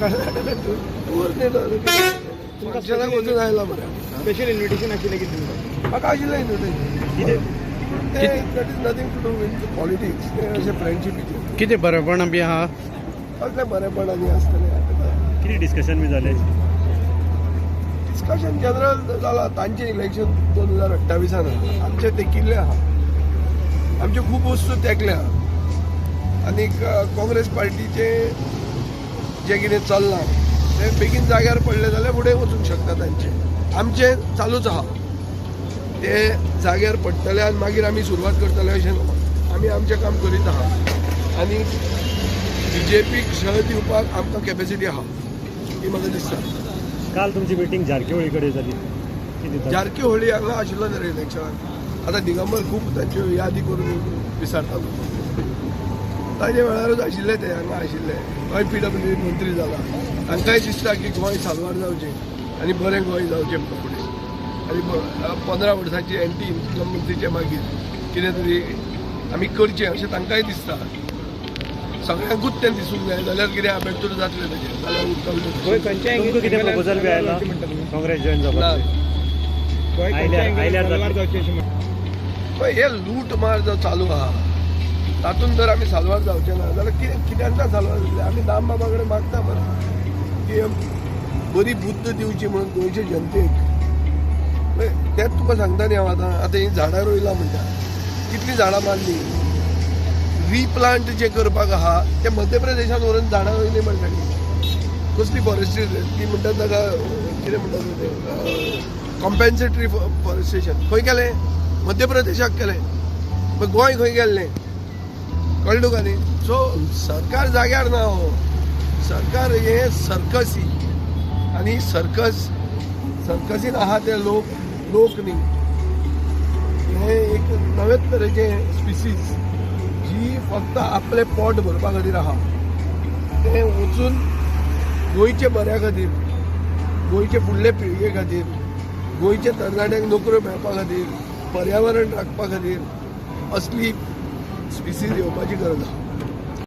कर्नाटकान टूर नेलो. फंक्शनाक वचून आयला बरें. स्पेशल इन्व्हिटेशन आशिल्लें कितें तुमकां? म्हाका आशिल्लें इन्विटेशन. तें that is nothing to do with politics. तें अशें फ्रेंडशिपीचें. कितें बरेपणां बी आहा? कसलें बरेपण आनी आसतलें आतां. कितें डिस्कशन बी जालें? डिस्कशन जनरल जाला. तांचें इलेक्शन 2028 आहा, आमचें तेकिल्लें आहा. आमच्यो खूब वस्तू तेंकल्या आनी काँग्रेस पार्टीचें जें कितें चल्लां तें बेगीन जाग्यार पडलें जाल्यार फुडें वचूंक शकता तांचें. आमचें चालूच आहा. ते जाग्यार पडटले आनी मागीर आमी सुरवात करतले अशें ना. आमी आमचें काम करीत आहा आनी बीजेपीक शह दिवपाक आमकां कॅपेसिटी आहा ही म्हाका दिसता. काल तुमची मिटींग जारकीहोळी कडेन जाली, कितें? जारकीहोळी हांगा आशिल्लो न्ही रे इलेक्शनाक. आतां दिगंबर खूब तांच्यो यादी करून विसरता. ताजे वेळारूच आशिल्ले ते हांगा आशिल्ले. गोंय पीडब्ल्यू मंत्री जाला. तांकांय दिसता की गोंय साल्वार जावचें आनी बरें गोंय जावचें म्हणून फुडें. आनी 15 वर्सांची एंटी इन्कम्बन्सीचे मागीर कितें तरी आमी करचें अशें तांकांय दिसता. सगळ्यांकूच तें दिसूंक जाय जाल्यार कितें आबेटूर जातलें ताजें जाल्यार गोंय खंयच्या तुमकां कितें अँगलान प्रपोजल बी साल्वार आयलां जावचें म्हणटा तुमी? काँग्रेस जॉयन ना. जावपाक? गोंय खंयच्या आयल्यार- अँगलान आयल्यार साल्वार जातलें. जावचें अशें म्हणटा? पळय, हे लूट मार जो चालू आहा तातूंत जर आमी साल्वार जावचे ना जाल्यार कितें कित्यान साल्वार जातले? आमी दामबाबा कडेन मागता मरे की बरी बुद्द दिवची म्हणून गोंयचे जनतेक. पळय, तेंच तुका सांगता न्ही हांव. आतां आतां हीं झाडां रोयलां म्हणटा, कितलीं झाडां मारलीं? रिप्लांट जें करपाक आहा तें मध्य प्रदेशान व्हरून झाडां रोयलीं म्हणटा. कसली फॉरेस्ट्री ती म्हणटात ताका, कितें म्हणटात तें, कॉम्पेन्सेटरी फॉरेस्टेशन खंय केलें? मध्य प्रदेशाक केलें. मागीर गोंय खंय गेल्लें? कळ्ळें तुका न्ही? सो सरकार जाग्यार ना हो. सरकार हें सर्कसी आनी सर्कस सर्कसीन आहा ते लोक लोक न्ही. हें एक नवेच तरेचें स्पिसीज जी फक्त आपलें पोट भरपा खातीर आहा. तें वचून गोंयचे बऱ्या खातीर, गोंयचे फुडले पिळगे खातीर, गोंयच्या तरणाट्यांक नोकऱ्यो मेळपा खातीर, पर्यावरण राखपा खातीर असली स्पिसीज येवपाची गरज आहा.